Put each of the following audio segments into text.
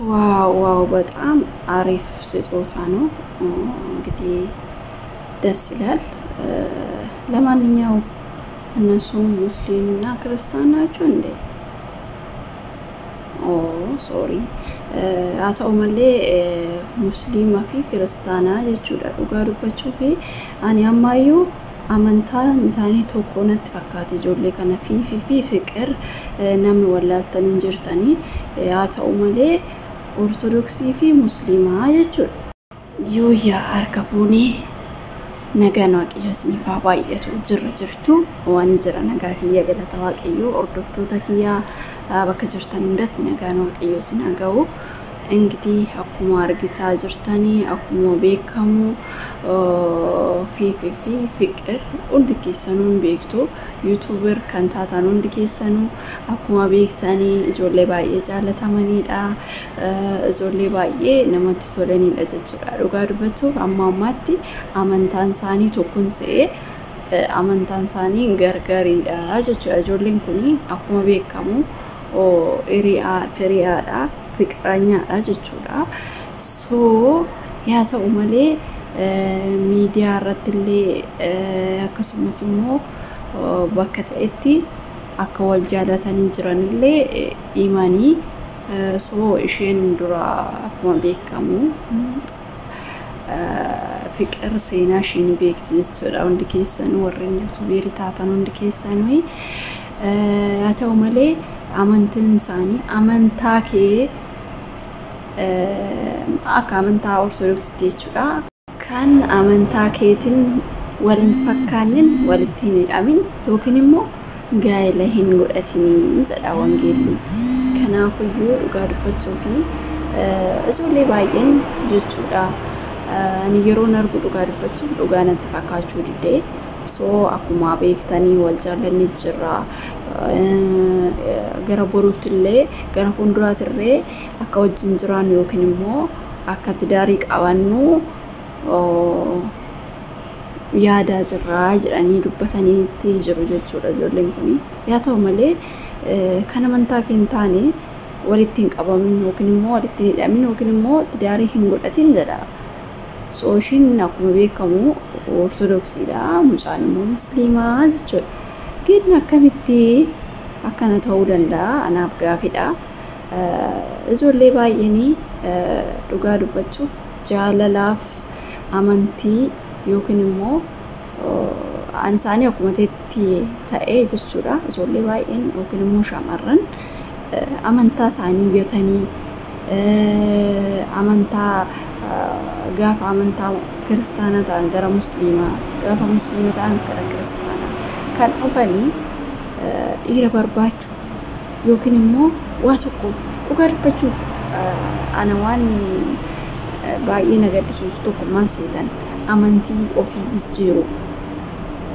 Wow wow፣ በጣም አሪፍ ስጦታ ነው። እንግዲህ ደስ ይላል። ለማንኛውም እነሱም ሙስሊም እና ክርስቲያን ናቸው እንዴ? Oh sorry, haa ta'u malee musliimaa fi kiristaanaa jechuudha. Dhugaa dubbachuu fi ani ammaayyuu amantaan isaanii tokko natti fakkaate. Ijoollee kana fi Fiqir namni wallaaltan hin jirtanii, haa ta'u malee ortodoksii fi musliimaa jechuudha. Yooyyaa, harka fuunee, nagaan Waaqayyo isiniif haa baay'atu. Jirra jirtu? Waan jira, nagaa kiyya, galata Waaqayyo. Hordoftoota kiyyaa bakka jirtan hundatti nagaan Waaqayyo isin haa ga'u. እንግዲህ akkuma argitaa jirtanii, akkuma beekamu Fiifi fi Fiqir hundi keessanuu hin beektu. YouTuber kan taatan hundi keessanuu akkuma beektanii ijoollee baay'ee jaallatamanidha. Ijoollee baay'ee namatti tolanidha jechuudha. Dhugaa dubbachuuf amma ammaatti amantaan isaanii tokkoon se'ee amantaan isaanii gargariidha jechuudha. Ijoolleen kun akkuma beekamu hiriyaa firiyaadha, fiqiranyaadha jechuudha. So yaa ta'u malee miidiyaa irratti illee akkasumas immoo bakka ta'etti akka wal jaalatanii jiranillee himanii. So isheen dura akkuma beekamu Fiqir seenaa ishee ni beektu jechuudha, hundi keessanuu warreen YouTuberii taatan hundi keessanuu. Haa ta'u malee amantiin isaanii amantaa kee akka amantaa ortodoksiitti jechuudha. Kan amantaa keetiin wal hin fakkaannin walitti hin hidhamin yookiin immoo gaa'ela hin godhatinii jedha wangeelli. Kanaafuyyuu dhugaa dubbachuu fi ijoollee baay'een jechuudha. Ani yeroon argu dhugaa dubbachuuf dhugaa natti fakkaachuu didee. So akkuma beektanii wal jaallanni jirra. Gara boruutti illee gara fuulduraatti illee akka wajjin jiraannu yookiin immoo akka tidaarii qabannu yaadaa jirra jedhanii dubbataniitti jiru jechuudha ijoolleen kun. Yaa ta'u malee kan amantaa kee hin taane walitti hin qabamin yookiin immoo walitti hin hidhamin yookiin immoo tidaarii hin godhatin jedha. So ishiin akkuma beekamu ortodoksiidha, mucaan immoo musliimaa jechuudha. Gin akkamitti akkana ta'uu danda'a? Anaaf gaafidha. Ijoollee baay'een dhugaa dubbachuuf jaalalaaf amantii yookiin immoo an isaanii akkuma ta'etti ta'ee jechuudha. Ijoollee baay'een yookiin immoo shamarran amantaa isaanii gatanii amantaa gaafa amantaa kiristaanaa ta'an gara musliimaa, gaafa musliima ta'an gara kiristaanaa kan dhufanii dhiira barbaachuuf yookiin immoo waa tokkoof. Dhugaa dubbachuuf ana waan baay'ee na gaddisiisu tokko maal seetan? Amantii ofii jijjiiru.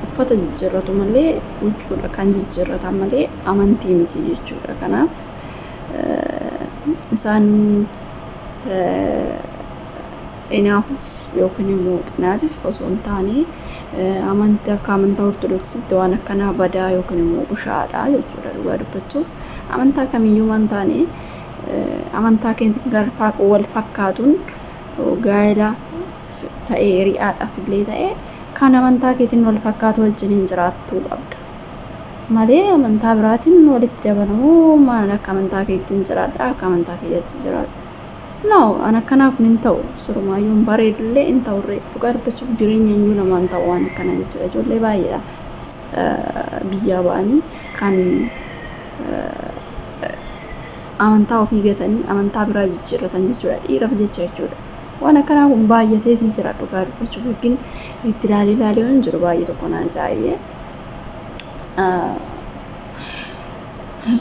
Uffata jijjiirratu malee, huccuudha kan jijjiirratan malee amantii miti jechuudha. Kanaaf isaan inaafuuf yookiin immoo qinaatiif osoo hin taane amantii akka amantaa ortodoksiitti waan akkanaa badaa yookiin immoo bushaadha jechuudha. Dhugaa dubbachuuf amantaa kamiyyuu waan taane amantaa keenya wal fakkaatuun gaa'ela ta'ee hiriyaadhaaf illee ta'ee kan amantaa keetiin wal fakkaatu wajjiniin jiraattuu qabda. Malee amantaa biraatiin walitti dabalamuu maal, akka amantaa keetiin jiraadha, akka amantaa keetti jiraadha. No, an akkanaa kun hin ta'u. Sirumaayyuu hin bareedullee hin ta'urree. Dhugaa dubbachuuf jireenya iyyuu namaan ta'u waan akkanaa jechuudha. Ijoollee baay'eedha biyyaa ba'anii kan amantaa ofii gatanii amantaa biraa jijjiirratan jechuudha. Dhiiraaf jecha jechuudha. Waan akkanaa kun baay'ateetii jira dhugaa dubbachuuf, yookiin itti ilaalee ilaalee hin jiru, baay'ee tokko naan ajaa'ibee.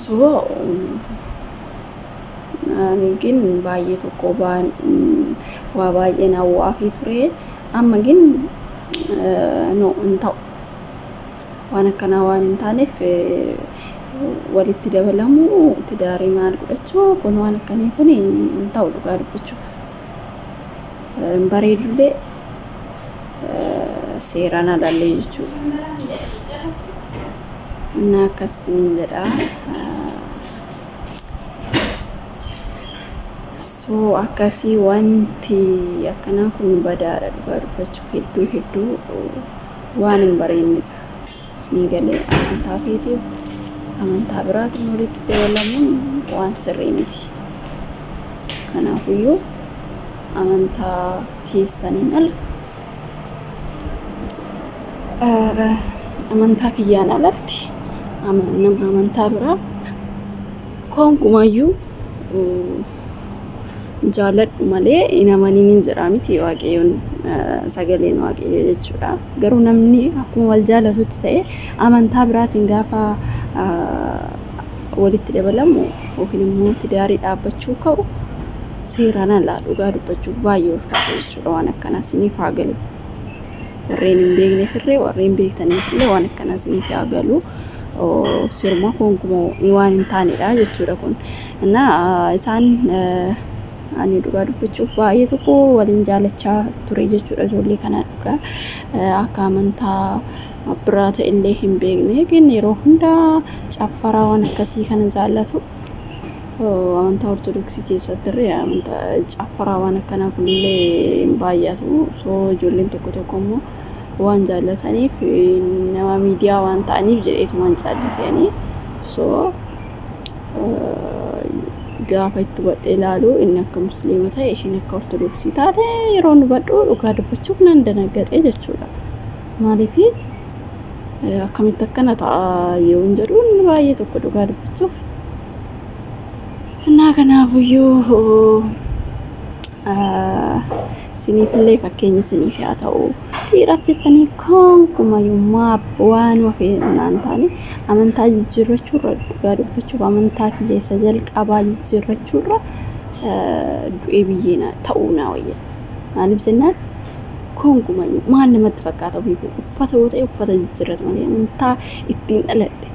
So ani gin baay'ee tokko waa baay'een hawwaafii ture. Amma gin no, hin ta'u. Waan akkanaa waan hin taaneef walitti dabalamuu, tidaarii maal godhachuu kun, waan akkanii kun hin ta'u dhugaa dubbachuuf. Hin bareedullee, seeraan alallee jechuudha. Inni akkasiniin jedha. So akkasii wanti akkanaa kun badaadha dhugaa dubbachuuf hedduu hedduu waan hin bareennedha. Isinii galee amantaa keetiif amantaa biraatiin walitti dabalamuun waan sirrii miti. Kanaafiyyuu amantaa keessaniin ala amantaa kiyyaan alatti nama amantaa biraa konkumayyuu jaaladhu malee hin amaniin hin jedhaa miti waaqayyoon sagaleen waaqayyoo jechuudha. Garuu namni akkuma wal jaalatutti ta'e amantaa biraatiin gaafa walitti dabalamu yookiin immoo tidaarii dhaabbachuu ka'u seeraan alaa dhugaa dubbachuuf baay'ee ulfaata jechuudha waan akkanaa isiniif haa galu. Warreen hin beekneef illee warreen beektaniif illee waan akkanaa isiniif haa galu. Sirma konkuma waan hin taanedha jechuudha kun. Innaa isaan ani dhugaa dubbachuuf baay'ee tokko waliin jaalachaa ture jechuudha ijoollee kana dhugaa akka amantaa biraa ta'e illee hin beekne gin yeroo hundaa caffaraa waan akkasii kana jaallatu. Amantaa ortodoksii keessatti illee amantaa caffaraa waan akkanaa kunillee hin baay'atu. So ijoolleen tokko tokko immoo waan jaallataniif nama miidiyaa waan ta'aniif jedheetumaan jaallisanii. So gaafa itti hubadhee ilaalu inni akka musliima ta'e ishiin akka ortodoksii taate yeroo hubadhu dhugaa dubbachuuf nan danaggaxe jechuudha. Maaliif akkamitti akkana ta'a yoo hin jedhu inni baay'ee tokko dhugaa dubbachuuf. Innaa kanaafiyyuu isiniifillee fakkeenya isiniif haa ta'u. Dhiiraaf jettanii konkumayyuu waan hafeenaan taane amantaa jijjiirrachuurra dhugaa dubbachuuf amantaa kiyya isa jalqabaa jijjiirrachuurra du'ee biyyee ta'uu naa wayya. Maaliif jennaan konkumayyuu maal namatti fakkaata ofiifuu uffata yoo ta'e uffata jijjiirratu malee amantaa ittiin dhaladhe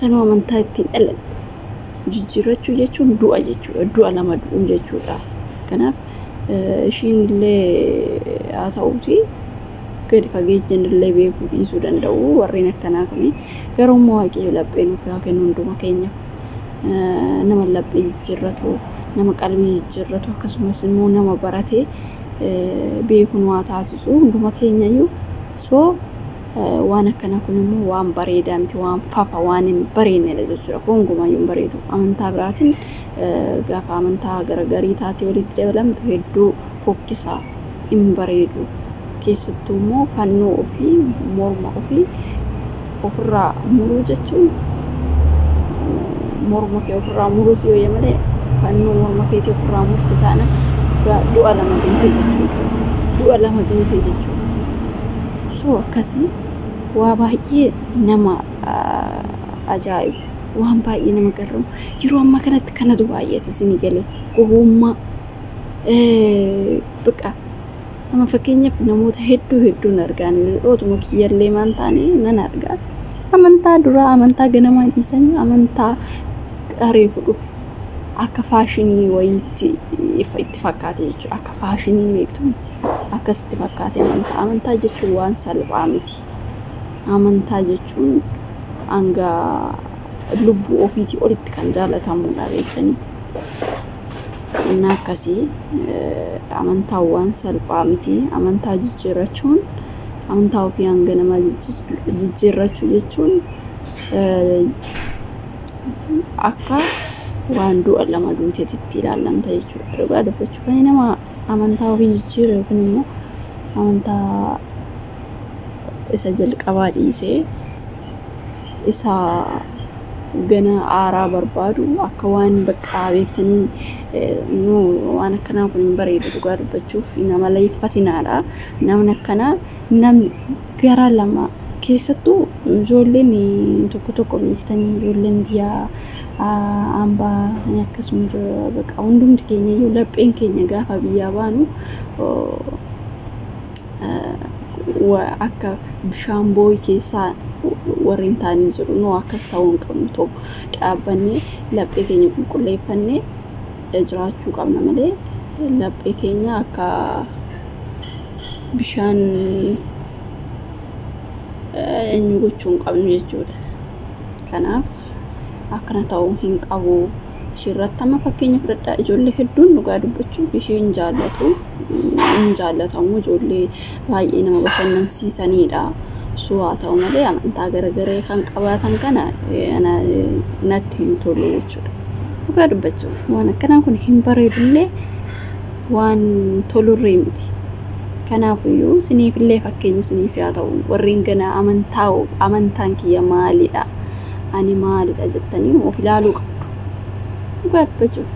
sanuu amantaa ittiin dhaladhe jijjiirrachuu jechuun du'a jechuudha. Du'a lama du'uu jechuudha. Kanaaf ishiin illee haa ta'uuti gadi fageenyaan illee beekuu dhiisuu danda'u warreen akkanaa kuni garuu immoo waaqayyo laphee nuuf haa kennu hunduma keenyaaf nama laphee jijjiirratu nama qalbii jijjiirratu akkasumas immoo nama baratee beeku nu haa taasisu hunduma keenyayyuu. So waan akkanaa kun immoo waan bareedaa miti waan fafa waan hin bareennedha jechuudha. Gonkumayyuu hin bareedu. Amantaa biraatiin gaafa amantaa garagarii taatee walitti dabalamtu hedduu fokkisaa hin bareedu. Keessattuu immoo fannoo ofii morma ofii ofirraa muruu jechuun morma kee ofirraa muruu si wayya malee fannoo morma keetii ofirraa murte taana du'a lama duute jechuudha. Du'a lama duute jechuudha. So akkasii waa baay'ee nama ajaa'ibu waan baay'ee nama garramu yeroo ammaa kanatti kanatu baay'ate isinii galee gowwummaa baqa nama fakkeenyaaf namoota hedduu hedduun argaa otuma kiyyallee maan taane nan argaa. Amantaa duraa amantaa ganamaa dhiisanii amantaa reefu dhufe akka faashinii wayiitti itti fakkaate jechuudha. Akka faashinii beektu akkasitti fakkaate amantaa. Amantaa jechuun waan salphaa miti. Amantaa jechuun hanga lubbuu ofiitii olitti kan jaalatamudha beektanii. Inni akkasii amantaa waan salphaa miti. Amantaa jijjiirrachuun amantaa ofii hanga namaa jijjiirrachuu jechuun akka waan du'a lama duuteetitti ilaalamta jechuudha. Dhugaa dubbachuuf nama amantaa ofii jijjiire yookiin immoo amantaa isa jalqabaa dhiisee isa gana aaraa barbaadu akka waan baqqaa beektanii waan akkanaa kun hin bareedu dhugaa dubbachuuf nama leeffatinaadha. Namni akkanaa namni gara lama keessattuu ijoolleen tokko tokko beektanii ijoolleen biyya hambaa akkasuma baqa hundumti keenya iyyuu lapheen keenya gaafa biyyaa baanu akka bishaan boo'ii keessaa warreen taa'anii jiru. Nu akkas ta'uu hin qabnu tokko dhaabbannee laphee keenya qulqulleeffannee jiraachuu qabna malee laphee keenya akka bishaan eenyu gochuu hin qabnu jechuudha. Kanaaf akkana ta'uu hin qabu. Ishiirratti amma fakkeenya fudhadhaa, ijoollee hedduun dhugaa dubbachuuf ishee hin jaallatu, hin jaallatamu, ijoollee baay'ee nama bashannansiisanidha. So haa ta'u malee amantaa garagaree kan qabaatan kana natti hin tolu jechuudha. Dhugaa dubbachuuf waan akkanaa kun hin bareedullee, waan tolurree miti. Kanaafiyyuu isiniifillee fakkeenya isiniif haa ta'u, warreen gana amantaa amantaan kiyya maalidha, ani maalidha jettanii of ilaaluu qabdu. Dhugaa dubbachuuf